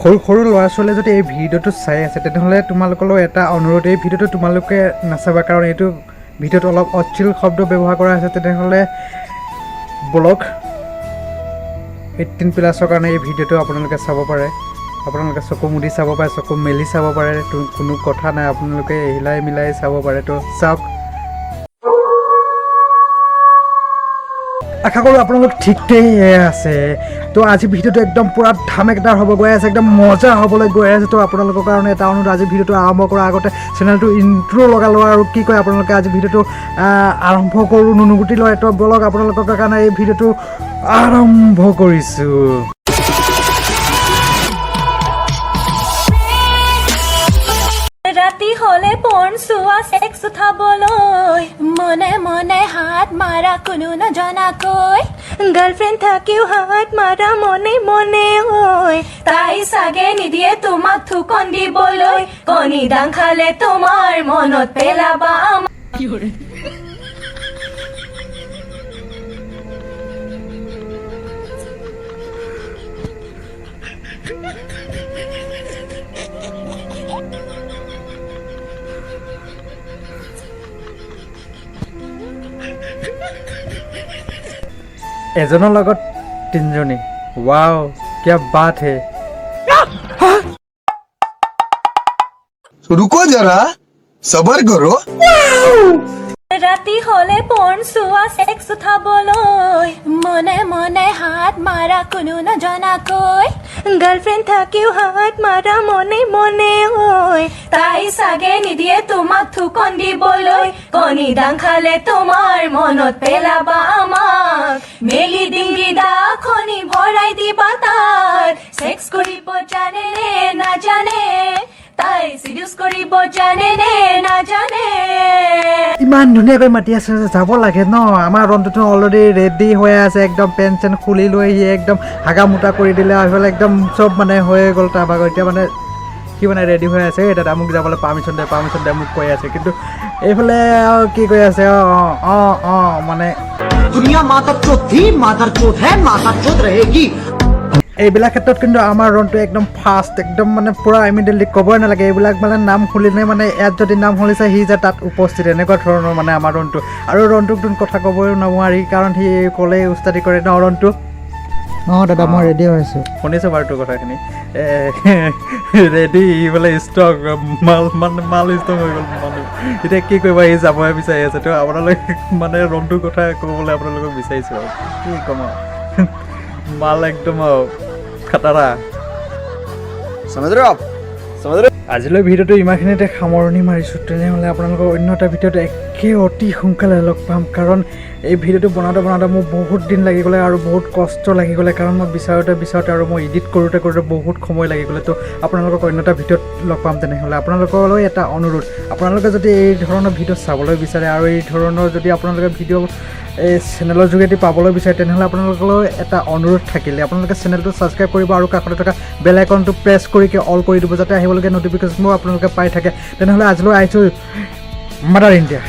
সৰু সৰু ল'ৰা ছোৱালীয়ে যদি এই ভিডিঅ'টো চাই আছে, তেনেহ'লে তোমালোকলৈ এটা অনুৰোধ, এই ভিডিঅ'টো তোমালোকে নাচাবা, কাৰণ এইটো ভিডিঅ'ত অলপ অশ্লীল শব্দ ব্যৱহাৰ কৰা হৈছে। তেনেহ'লে ব্লগ 18+ৰ কাৰণে এই ভিডিঅ'টো আপোনালোকে চাব পাৰে। আপোনালোকে চকু মুদি চাব পাৰে, চকু মেলি চাব পাৰে, তো কোনো কথা নাই, আপোনালোকে হিলাই মিলাই চাব পাৰে। তো চাওক, আশা কৰোঁ আপোনালোক ঠিকেই আছে। তো আজি ভিডিঅ'টো একদম পূৰা ধামেকদাৰ হ'ব গৈ আছে, একদম মজা হ'বলৈ গৈ আছে। তো আপোনালোকৰ কাৰণে এটা অনুৰোধ, আজি ভিডিঅ'টো আৰম্ভ কৰাৰ আগতে চেনেলটো ইণ্ট্ৰ' লগালোঁ আৰু কি কয় আপোনালোকে, আজি ভিডিঅ'টো আৰম্ভ কৰোঁ নুনুগুটি লয়। তো বলক, আপোনালোকৰ কাৰণে এই ভিডিঅ'টো আৰম্ভ কৰিছোঁ। ৰাতি হলে পৰ্ণ চোৱা ছেক্স উঠাবলৈ, মনে মনে হাত মাৰা কোনো নজনাকৈ, গাৰ্লফ্ৰেণ্ড থাকিও হাত মাৰা মনে মনে ঐ। তাই চাগে নিদিয়ে তোমাক থুকন দিবলৈ, কণী দাং খালে তোমাৰ মনত পেলাবা আমাক। এজনৰ লগত তিনিজনী, ৱাও, কিয়া বাত হে! तो रुको जरा, सबर करो। ৰাতি হলে পৰ্ণ চোৱা ছেক্স উঠাবলৈ, মনে মনে হাত মাৰা কোনো নজনাকৈ, গাৰ্লফ্ৰেণ্ড থাকিও হাত মাৰা মনে মনে ঐ। তাই চাগে নিদিয়ে তোমাক থুকন দিবলৈ, কণী দাং খালে তোমাৰ মনত পেলাবা আমাক। মেলি ডিংগি দাখনি ভৰাই দিবা তাত, ছেক্স কৰিব জানে নে নাজানে, তাই চিডিউচ কৰিব জানে নে নাজানে। ইমান ধুনীয়াকৈ মাতি আছে, যাব লাগে ন। আমাৰ ৰন্টুটো অলৰেডি ৰেডি হৈ আছে, একদম পেণ্ট চেণ্ট খুলি লৈ সি একদম হাগা মোটা কৰি দিলে আৰু এইফালে একদম চব মানে হৈ গ'ল তাৰ ভাগৰ। এতিয়া মানে সি মানে ৰেডি হৈ আছে, এই দাদা মোক যাবলৈ পাৰ্মিশ্যন দে, পাৰ্মিশ্যন দে মোক কৈ আছে। কিন্তু এইফালে আৰু কি কৈ আছে, অঁ অঁ অঁ অঁ মানে दुनिया मादर चोद थी, मादर चोद है, मादर चोद रहेगी। এইবিলাক ক্ষেত্ৰত কিন্তু আমাৰ ৰন্টু একদম ফাষ্ট, একদম মানে পূৰা ইমিডিয়েটলি ক'বই নালাগে। এইবিলাক মানে নাম শুনিলে মানে ইয়াত যদি নাম শুনিছে সি যে তাত উপস্থিত, এনেকুৱা ধৰণৰ মানে আমাৰ ৰন্টু। আৰু ৰন্টুক তোন কথা ক'বই নোৱাৰি, কাৰণ সি ক'লেই উস্তাদি কৰে ন ৰন্টু। অঁ দাদা, মই ৰেডি হৈছোঁ। শুনিছোঁ বাৰু তোৰ কথাখিনি। ৰেডি বোলে, ষ্টক মাল, মানে মাল ষ্টক হৈ গ'ল মানুহ। এতিয়া কি কৰিব, সি যাবহে বিচাৰি আছে। তো আপোনালোক মানে ৰন্টুৰ কথা ক'বলৈ আপোনালোকক বিচাৰিছোঁ আৰু কি ক'ম আৰু, মাল একদম আৰু খাটাৰা। समझ रहे हो आप, समझ रहे हो? আজিলৈ ভিডিঅ'টো ইমানখিনিতে সামৰণি মাৰিছোঁ। তেনেহ'লে আপোনালোকৰ অন্য এটা ভিডিঅ'ত একে অতি সোনকালে লগ পাম, কাৰণ এই ভিডিঅ'টো বনাওঁতে বনাওঁতে মোৰ বহুত দিন লাগি গ'লে আৰু বহুত কষ্ট লাগি গ'লে, কাৰণ মই বিচাৰোঁতে বিচাৰোঁতে আৰু মই এডিট কৰোঁতে কৰোঁতে বহুত সময় লাগি গ'লে। তো আপোনালোকক অন্য এটা ভিডিঅ'ত লগ পাম। তেনেহ'লে আপোনালোকলৈ এটা অনুৰোধ, আপোনালোকে যদি এই ধৰণৰ ভিডিঅ' চাবলৈ বিচাৰে আৰু এই ধৰণৰ যদি আপোনালোকে ভিডিঅ' এই চেনেলৰ যোগেদি পাবলৈ বিচাৰে, তেনেহ'লে আপোনালোকলৈ এটা অনুৰোধ থাকিলে, আপোনালোকে চেনেলটো ছাবস্ক্ৰাইব কৰিব আৰু কাষতে থকা বেল আইকনটো প্ৰেছ কৰি অল কৰি দিব, যাতে আহিবলগীয়া ন'টিফিকেশ্যনবোৰ আপোনালোকে পাই থাকে। তেনেহ'লে আজিলৈ আহিছোঁ, মাদাৰ ইণ্ডিয়া।